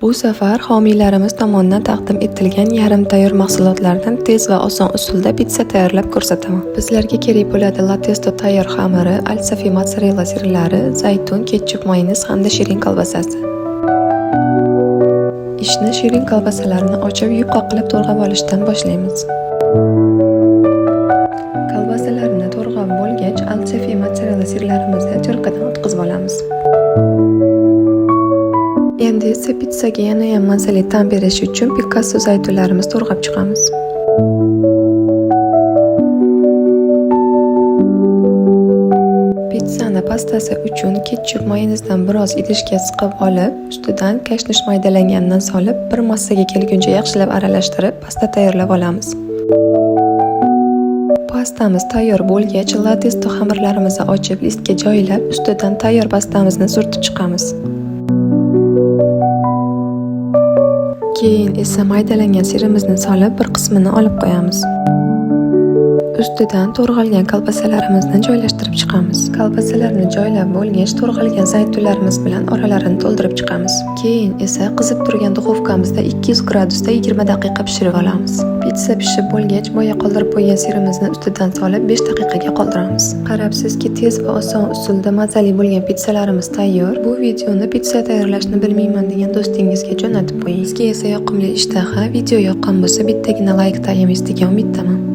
Bu safar homiylarimiz tomonidan taqdim etilgan yarim tayyor mahsulotlardan tez va oson usulda pitsa tayyorlab ko'rsataman. Bizlarga kerak bo'ladi latesto tayyor xamiri, alsafi mozzarella sirlari, zaytun, ketchup, mayonez hamda shirin kolbasasi. Ishni shirin kolbasalarni ochib, yupqa qilib to'g'rab olishdan boshlaymiz. Kolbasalarni to'g'rab bo'lgach, alsafi mozzarella sirlarimizni terkadan o'tkazib olamiz. Endi esa pitsaga yanayam mazali ta'm berish uchun Picasso zaytunlarimizni to'g'rab chiqamiz. Pitsani pastasi uchun ketchup mayonezdan biroz idishga siqib olib, ustidan kashnish maydalanganidan solib, bir massaga kelguncha yaxshilab aralashtirib, pasta tayyorlab olamiz. Pastamiz tayyor bo'lgach, latesto xamirlarimizni ochib, listga joylab, ustidan tayyor pastamizni surtib chiqamiz. Keyin esa maydalangan sirimizni solib, bir qismini olib qo'yamiz. Ustidan to'g'ralgan kolbasalarimizni joylashtirib chiqamiz. Kolbasalarni joylab bo'lgach, to'g'ralgan zaytunlarimiz bilan oralarini to'ldirib chiqamiz. Keyin esa qizib turgan duxovkamizda 200 gradusda 20 daqiqa pishirib olamiz. Pitsa pishib bo'lgach, boya qoldirib qo'ygan sirimizni ustidan solib 5 daqiqaga qoldiramiz. Qarabsizki, tez va oson usulda mazali bo'lgan pitsalarimiz tayyor. Bu videoni pitsa tayyorlashni bilmayman degan do'stingizga jo'natib qo'ying. Sizga esa yoqimli ishtaha, video yoqqan bo'lsa bittagina like tayimiz degan umiddaman.